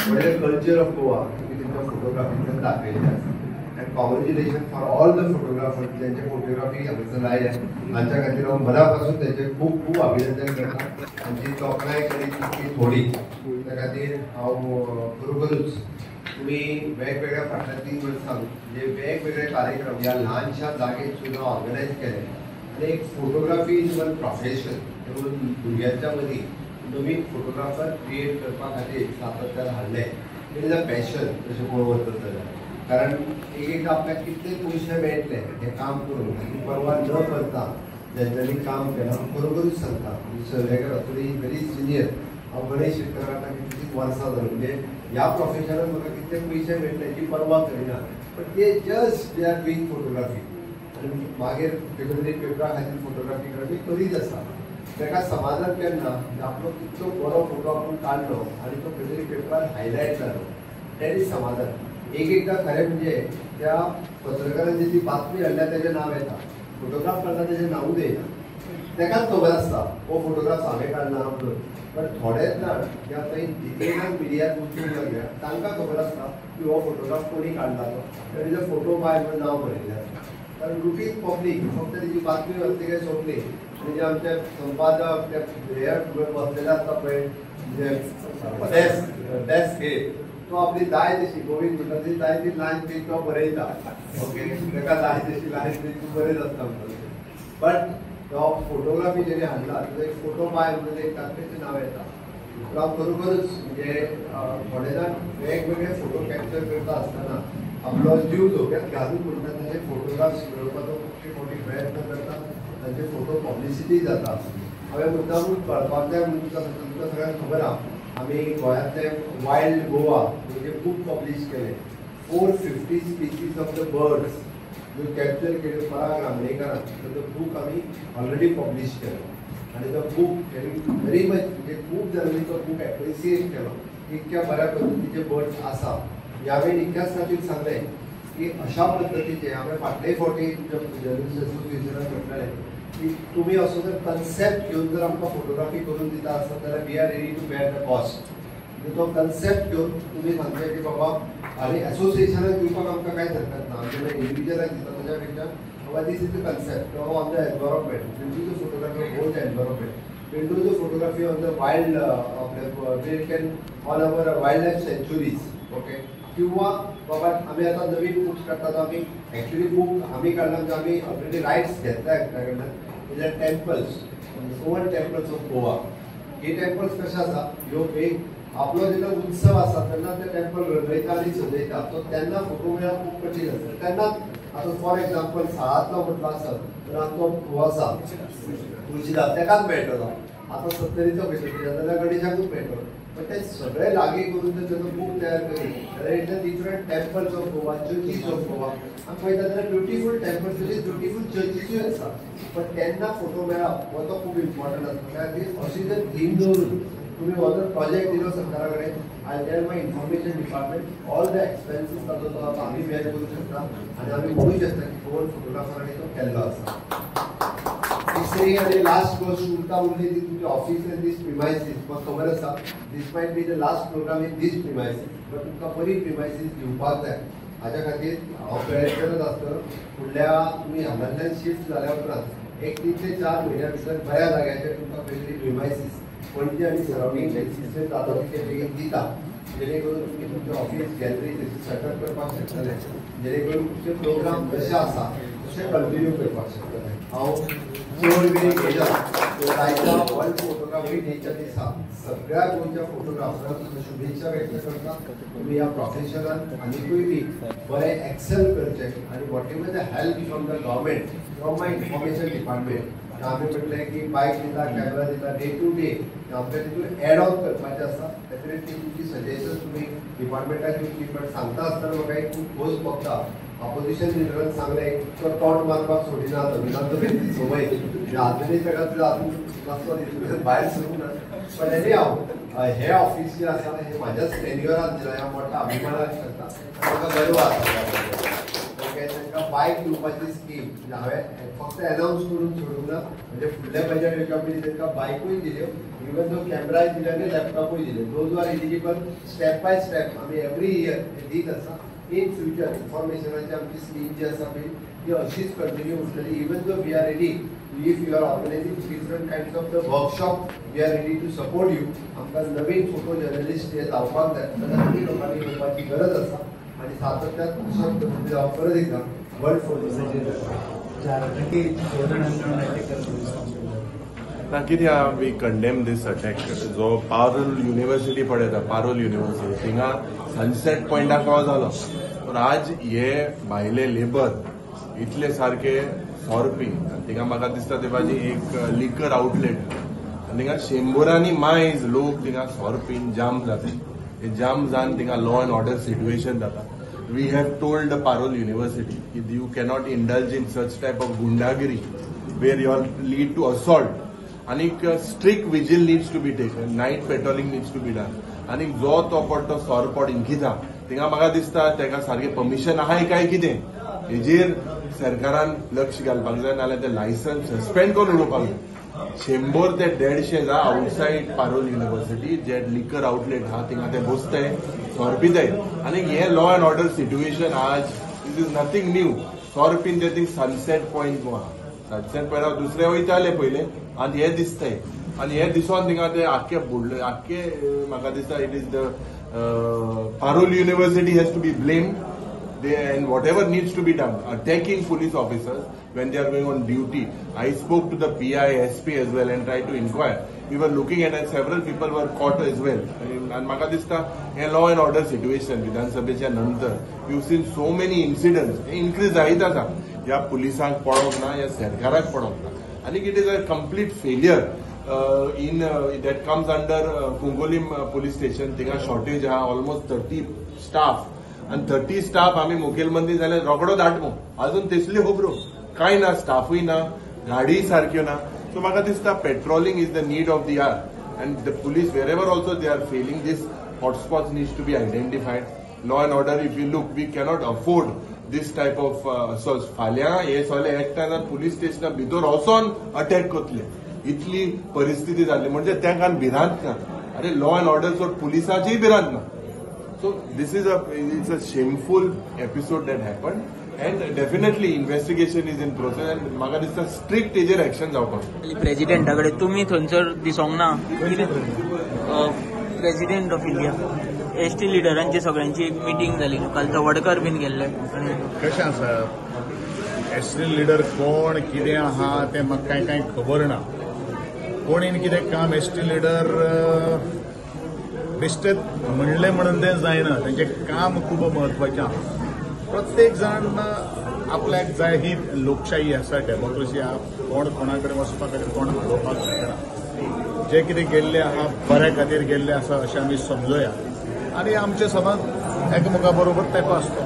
What is the culture of Goa तुमी तुमच्या फोटोग्राफींतल्यान दाखयल्लें आसा. And congratulation for all the photographers ज्यांचे फोटोग्राफी हांगासर लायल्या तांच्या खातीर हांव मना पासून तांचें खूब खूब अभिनंदन करता. तांची तोखणाय करी तितकी थोडी. त्या खातीर हांव खरोखरूच तुमी वेगवेगळ्या फाटल्या 3 वर्सां म्हणजे वेगवेगळे कार्यक्रम ह्या ल्हानशा जागेत सुद्दां ऑर्गनायज केले आनी एक फोटोग्राफी is one profession म्हणून भुरग्यांच्या मदीं नवीन फोटोग्राफर क्रिएट करपा खातीर सातत्यान हाडलें. It is a passion तशें पळोवंक वचत जाल्यार, कारण एक एकदां आपल्याक कितले पयशे मेळटले हें काम करून ताची पर्वा न करता ज्यांच्यांनी काम केलां खरोखरूच सांगता. सगळ्या थोडी व्हेरी सिनियर हांव गणेश शेटकाराक कितलीं वर्सां जालीं म्हणजे ह्या प्रोफेशनान म्हाका कितले पयशे मेळटले हेची पर्वा करिना, बट ते just they are doing photography आनी मागीर खंय पेपरा खातीर फोटोग्राफी करप ही करीत आसा. ताका समाधान केन्ना आपलो कितलो बरो फोटो आपूण काडलो आनी तो खंय तरी पेपरार हायलायट जालो, that is समाधान. एक एकदां खरें म्हणजे त्या पत्रकारान जी बातमी हाडल्या तेजें नांव येता, फोटोग्राफ काडला तेजें नांवूच येना, ताकाच खबर आसता हो फोटोग्राफ हांवें काडला म्हणून. पण थोडेच जाण जे आतां डिटेलान मिडियात वचूंक लागल्या तांकां खबर आसता की हो फोटोग्राफ कोणी काडला तो, that is a photo by म्हणून नांव बरयल्लें आसता. कारण रुटीन पब्लीक फक्त तेजी बातमी वाचली काय सोंपली. आनी जे आमचे संपादक ते हे बसलेले आसता पळय जे डेस्क हे तो आपली जाय तशी गोविंद म्हणटा ती जाय ती लायन ती तो बरयता, ओके, ताका जाय तशी लायन ती तूं बरयत आसता म्हणटा. बट तो फोटोग्राफी जेणे हाडला तुजो एक फोटो बाय म्हणून एक ताचें नांव येता. हांव खरोखरूच म्हणजे थोडे जाण वेगवेगळे फोटो कॅप्चर करता आसतना आपलो जीव धोक्यात घालून म्हणटा तशे फोटोग्राफ्स मेळोवपाचो खुबशे फावटी प्रयत्न करता, तांचे फोटो पब्लिसिटी जाता. हांवें मुद्दामून कळपाक जाय म्हणून तुमकां सगळ्यांक खबर आहा आमी गोंयांतले वायल्ड गोवा म्हणजे बूक पब्लीश केले. 450 स्पिशीज ऑफ the birds ज्यो कॅप्चर केल्यो पराग रामणेकरान, तो बूक आमी ऑलरेडी पब्लीश केलो आनी तो बूक व्हेरी मच म्हणजे खूब जाणांनी तो बूक एप्रिसिएट केलो. इतक्या बऱ्या पद्दतीचे बर्ड्स आसा. ह्या वेळी इतक्याच खातीर सांगलें की अशा पद्दतीचे हांवें फाटले फावटी जर्नलिस्ट असोसिएशनाक म्हटलेलें की तुमी असो जर कन्सेप्ट घेवन जर आमकां फोटोग्राफी करून दिता आसत जाल्यार we are ready to bear the cost. तो कन्सेप्ट घेवन तुमी सांगचे की बाबा आनी एसोसिएशनाक दिवपाक आमकां कांयच हरकत ना, आमचे इंडिविज्युअलाक दिता ताच्या पेक्षा बाबा this is the concept on the environment, we'll do the photography of whole environment, we'll do the photography on the wild we can on our wild life sanctuaries, okay. किंवा बाबा आमी आतां नवीन बुक्स काडटात, आमी एक्चुअली बूक आमी काडला म्हणजे आमी ऑलरेडी रायट्स घेतल्या एकट्या कडल्यान म्हणजे temples, Goan temples of Goa. हे टेम्पल्स कशे आसा ह्यो एक आपलो जेन्ना उत्सव आसा तेन्ना ते टेम्पल रंगयता आनी सजयता, तो तेन्ना फोटो मेळप खूब कठीण आसता. तेन्ना आतां फॉर एग्जाम्पल साळांतलो म्हटलो आसत तर आमचो हो आसा तुळशीदास तेकाच मेळटलो, आतां सत्तरीचो खंय जाल्यार गणेशाकूच मेळटलो. पण ते सगळे लागीं करून जर ताजो बूक तयार करीत जाल्यार it's a different temples of Goa, churches of Goa. आमी पळयता जाल्यार ब्युटिफूल टेम्पल्स तशीच ब्युटिफूल चर्चीसूय आसा, पण तेन्ना फोटो मेळप हो तो खूब इम्पॉर्टंट आसता. त्या खातीर अशी जर थीम दवरून तुमी हो जर प्रोजेक्ट दिलो सरकारा कडेन, I tell my information department all the expenses ताजो तो आमी बेर करूं शकता आनी आमी म्हणू शकता की गोवन फोटोग्राफरांनी तो केल्लो आसा. तिसरी आनी लास्ट गोश्ट उरता उरली ती तुमची ऑफिस आनी दीस प्रिमायसीस. म्हाका खबर आसा this might be the last program in these premises, but तुमकां बरी प्रिमायसीस दिवपाक जाय. हाज्या खातीर हांव प्रयत्न करत आसतलो फुडल्या तुमी हांगांतल्यान शिफ्ट जाल्या उपरांत एक 3 ते 4 म्हयन्या भितर बऱ्या जाग्याचेर तुमकां खंय तरी प्रिमायसीस पणजे आनी सरावंडींग प्लेसीसचेर जाता तितके बेगीन दिता, जेणे करून तुमी तुमचें ऑफिस गॅलरी थंयसर सेटअप करपाक शकतले, जेणे करून तुमचे प्रोग्राम जशे आसा तशे कंटिन्यू करपाक शकतले. हांव चड वेळ घेयना, आयच्या वर्ल्ड फोटोग्राफी डेच्या दिसा सगळ्या गोंयच्या फोटोग्राफरांक शुभेच्छा व्यक्त करता. तुमी ह्या प्रोफेशनान आनिकूय बी बरें एक्सेल करचें आनी whatever the help from the government, from my information department, आमी म्हटलें की बायक दिता, कॅमेरा दिता, डे टू डे आमकां तितून एड ऑन करपाचें आसा. डेफिनेटली तुमची सजेशन तुमी डिपार्टमेंटाक दिवची. बट सांगता आसतना म्हाका एक खूब खोस भोगता, ऑपोजिशन लिडरान सांगलें तो टॉट मारपाक सोडिना, नवीनाचो ती संवय आजुनूय ताका अजून मातसो भायर सरूंक ना. पण एनी हांव हे ऑफिस जे आसा हे म्हाज्याच टेन्युअरान दिलां, ह्या मोठ्या अभिमानान करता, म्हाका गर्व आसा. ओके, तांकां बायक दिवपाची स्कीम म्हणजे हांवें फक्त एनावन्स करून सोडूंक ना, म्हणजे फुडल्या बजेट येवच्या पयलीं तांकां बायकूय दिल्यो, इवन दो कॅमेराय दिले आनी लॅपटॉपूय दिले. Those are eligible step by step आमी एवरी इयर हे दीत आसा. इन फ्युचर इन्फॉर्मेशनाची आमची स्कीम जी आसा पळय ती अशीच कंटिन्यू उरतली. Even though we are ready, if you are organizing different kinds of the workshop, we are ready to support you. आमकां नवीन फोटो जर्नलिस्ट हे जावपाक जाय जाल्यार नवीन लोकांनी येवपाची गरज आसा आनी सातत्यान अशें हांव परत एकदां वर्ल्ड फोटो ना कितें आहा, we condemn this attack. जो पारोल युनिव्हर्सिटी पळयता, पारोल युनिव्हर्सिटी थिंगा सनसेट पॉयंटाक हो जालो. पूण आज हे भायले लेबर इतले सारके सोरपी, थिंगा म्हाका दिसता ते भाजी एक लिकर आउटलेट आनी थिंगा शंबरांनी मायज लोक थिंगा सोरपीन जाम जाता. हे जाम जावन थिंगा लॉ एंड ऑर्डर सिट्युएशन जाता. We have told the Parul University की you cannot indulge in such type of gundagiri where you are lead to assault. आनीक strict vigil needs to be taken, night patrolling needs to be done. आनीक जो तो पडटो सोरपड इंकिता थिंगा म्हाका दिसता तेका सारकें परमिशन आहाय काय कितें हेजेर सरकारान लक्ष घालपाक जाय, नाल्यार ते लायसन्स सस्पेंड करून उडोवपाक जाय. 100 ते 150 जा आउटसायड पारोल युनिव्हर्सिटी जे लिकर आउटलेट आहा थिंगा ते बसताय सोरपिताय. आनी हे लॉ एंड ऑर्डर सिट्युएशन आज it is nothing new. सोरपीन ते थिंग सनसेट पॉयंट आहा, सनसेट पॉयंट दुसरे वयताले पयले आनी हे दिसताय आनी हे दिसोन थिंगा ते आख्खे बुडले आख्खे. म्हाका दिसता it is the Parul University has to be blamed. They and whatever needs to be done, attacking police officers when they are going on duty. I spoke to the PI, SP as well and tried to inquire. We were looking at it, several people were caught as well. And म्हाका दिसता हे law and order situation विधानसभेच्या नंतर you seen so many incidents increase जायत आसा. ह्या पुलिसांक पळोवंक ना, ह्या सरकाराक पळोवंक ना. आनी it is a complete failure in that comes under Cuncolim police station. थिंगा शॉर्टेज आहा ऑलमोस्ट 30 स्टाफ आनी 30 स्टाफ आमी मुखेलमंत्री जाल्यार रोखडो दाटमो, अजून तेसल्यो खबरो कांय ना, स्टाफूय ना, गाडीय सारक्यो ना. सो म्हाका दिसता patrolling is the need of the hour and the police wherever also they are failing. This hotspots needs to be identified. Law and order if you look, we cannot afford this type of assaults. फाल्यां हे सगळे एकठांय जावन police स्टेशना भितर वचोन attack करतले, इतली परिस्थिती जाली म्हणजे तांकां भिरांत ना. अरे लॉ एंड ऑर्डर सोड, पुलिसाचीय भिरांत ना. So this is it's a shameful episode that happened and definitely investigation is in process and म्हाका दिसता स्ट्रिक्ट हेजेर एक्शन जावपाक. प्रेजिडेंटा कडेन तुमी थंयसर दिसोंक ना, प्रेजिडेंट ऑफ इंडिया एसटी लिडरांची सगळ्यांची एक मिटींग जाली न्हू काल, तवडकर बीन गेल्ले. कशें आसा, एसटी लिडर कोण कितें आहा तें म्हाका कांय कांय खबर ना. कोणीन कितें काम एसटी लिडर बेश्टेच म्हणलें म्हणून तें जायना, तेंचें काम खूब म्हत्वाचें आहा. प्रत्येक जाण आपल्याक जाय ही लोकशाही आसा, डेमोक्रेसी आहा. कोण कोणा कडेन वचपा खातीर कोण उलोवपाक शकना. जे कितें गेल्ले आहा बऱ्या खातीर गेल्ले आसा अशें आमी समजोया आनी आमचे सदांच एकामेका बरोबर तेंको आसता.